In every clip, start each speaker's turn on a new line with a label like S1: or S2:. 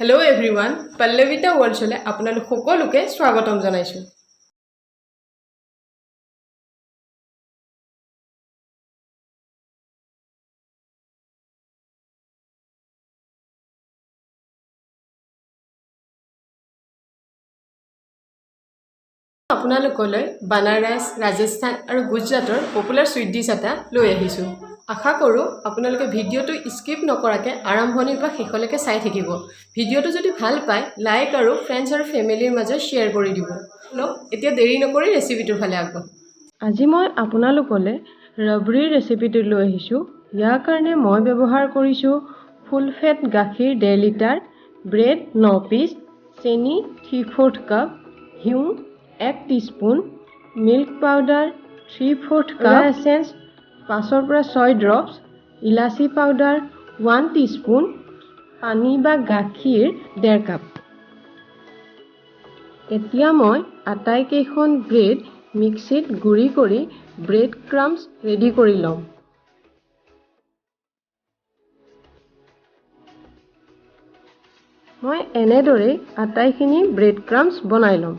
S1: Hello' everyone, পল্লৱিতা ৱৰ্ল্ডছলৈ আপোনালোক সকলোকে স্বাগতম জনাইছোঁ। আপোনালোকলৈ বানাৰস, ৰাজস্থান আৰু গুজৰাটৰ পপুলাৰ চুইট ডিছ এটা লৈ আহিছোঁ। আশা কৰোঁ আপোনালোকে ভিডিঅ'টো স্কিপ নকৰাকৈ আৰম্ভণিৰ পৰা শেষলৈকে চাই থাকিব। ভিডিঅ'টো যদি ভাল পায়, লাইক আৰু ফ্ৰেণ্ডছ আৰু ফেমিলিৰ মাজত শ্বেয়াৰ কৰি দিব। লওক, এতিয়া দেৰি নকৰি ৰেচিপিটোৰ ফালে আগবাঢ়োঁ। আজি মই আপোনালোকলৈ ৰবৰিৰ ৰেচিপিটো লৈ আহিছোঁ। ইয়াৰ কাৰণে মই ব্যৱহাৰ কৰিছোঁ ফুল ফেট গাখীৰ 1.5 লিটাৰ, ব্ৰেড 9 পিচ, চেনি 3/4 কাপ, ঘিউ 1 teaspoon, milk powder 3/4 cup, essence 5ৰ পৰা 6 ড্ৰপছ, ইলাচি পাউডাৰ 1 টিস্পুন, পানী বা গাখীৰ 1.5 কাপ। এতিয়া মই আটাইকেইখন ব্ৰেড মিক্সিত গুড়ি কৰি ব্ৰেড ক্ৰাম্বছ ৰেডি কৰি ল'ম। মই এনেদৰেই আটাইখিনি ব্ৰেড ক্ৰাম্বছ বনাই ল'ম।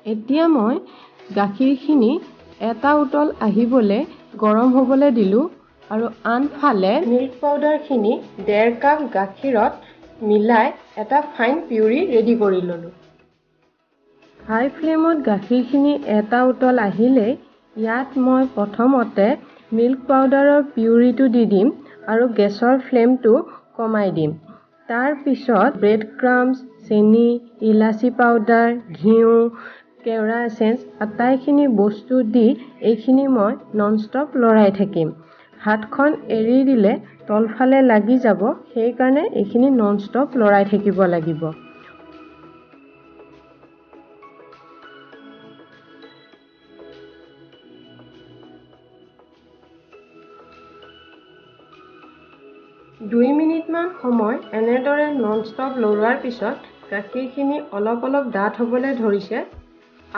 S1: এতিয়া মই গাখীৰখিনি এটা উতল আহিবলৈ গৰম হ'বলৈ দিলোঁ আৰু আনফালে মিল্ক পাউডাৰখিনি 1.5 কাপ গাখীৰত মিলাই এটা ফাইন পিউৰি ৰেডি কৰি ল'লোঁ। হাই ফ্লেমত গাখীৰখিনি এটা উতল আহিলেই ইয়াত মই প্ৰথমতে মিল্ক পাউডাৰৰ পিউৰিটো দি দিম আৰু গেছৰ ফ্লেমটো কমাই দিম। তাৰপিছত ব্ৰেড ক্ৰাম্বছ, চেনি, ইলাচি পাউডাৰ, ঘিউ, কেওৰা এচেঞ্চ আটাইখিনি বস্তু দি এইখিনি মই নন ষ্টপ লৰাই থাকিম। হাতখন এৰি দিলে তলফালে লাগি যাব, সেইকাৰণে এইখিনি নন ষ্টপ লৰাই থাকিব লাগিব। 2 মিনিটমান সময় এনেদৰে নন ষ্টপ লৰোৱাৰ পিছত গাখীৰখিনি অলপ অলপ ডাঠ হ'বলৈ ধৰিছে।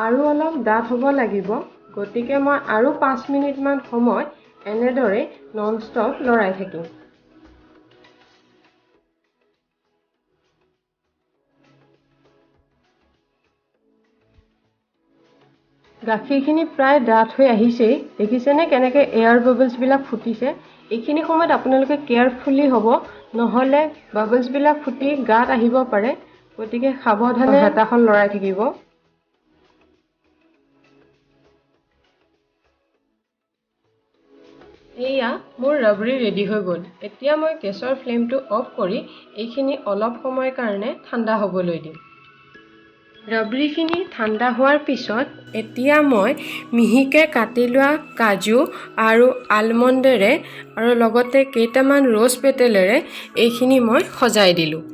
S1: আৰু অলপ ডাঠ হ'ব লাগিব, গতিকে মই আৰু 5 মিনিটমান সময় এনেদৰেই নন ষ্টপ লৰাই থাকিম। গাখীৰখিনি প্ৰায় ডাঠ হৈ আহিছেই। দেখিছেনে কেনেকৈ এয়াৰ বাবলছবিলাক ফুটিছে? এইখিনি সময়ত আপোনালোকে কেয়াৰফুলি হ'ব, নহ'লে বাবলছবিলাক ফুটি গাত আহিব পাৰে। গতিকে সাৱধানে হেতাখন লৰাই থাকিব। এয়া মোৰ ৰাবৰি ৰেডি হৈ গ'ল। এতিয়া মই গেছৰ ফ্লেমটো অফ কৰি এইখিনি অলপ সময়ৰ কাৰণে ঠাণ্ডা হ'বলৈ দিম। ৰাবৰিখিনি ঠাণ্ডা হোৱাৰ পিছত এতিয়া মই মিহিকৈ কাটি লোৱা কাজু আৰু আলমণ্ডেৰে আৰু লগতে কেইটামান ৰ'জ পেটেলেৰে এইখিনি মই সজাই দিলোঁ।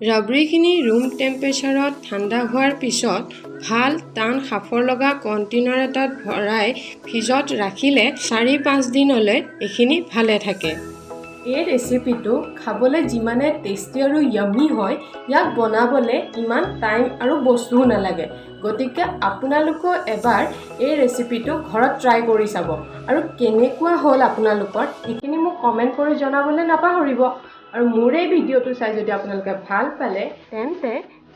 S1: ৰাবৰিখিনি ৰুম টেম্পাৰেচাৰত ঠাণ্ডা হোৱাৰ পিছত ভাল টান সাঁফৰ লগা কণ্টেইনাৰ এটাত ভৰাই ফ্ৰিজত ৰাখিলে 4-5 দিনলৈ এইখিনি ভালে থাকে। এই ৰেচিপিটো খাবলৈ যিমানে টেষ্টি আৰু য়ামি হয়, ইয়াক বনাবলৈ ইমান টাইম আৰু বস্তুও নালাগে। গতিকে আপোনালোকেও এবাৰ এই ৰেচিপিটো ঘৰত ট্ৰাই কৰি চাব আৰু কেনেকুৱা হ'ল আপোনালোকৰ সেইখিনি মোক কমেণ্ট কৰি জনাবলৈ নাপাহৰিব। আৰু মোৰ এই ভিডিঅ'টো চাই যদি আপোনালোকে ভাল পালে, তেন্তে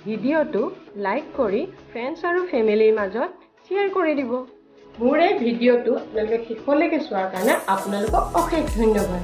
S1: ভিডিঅ'টো লাইক কৰি ফ্ৰেণ্ডছ আৰু ফেমিলিৰ মাজত শ্বেয়াৰ কৰি দিব। মোৰ এই ভিডিঅ'টো আপোনালোকে শেষলৈকে চোৱাৰ কাৰণে আপোনালোকক অশেষ ধন্যবাদ।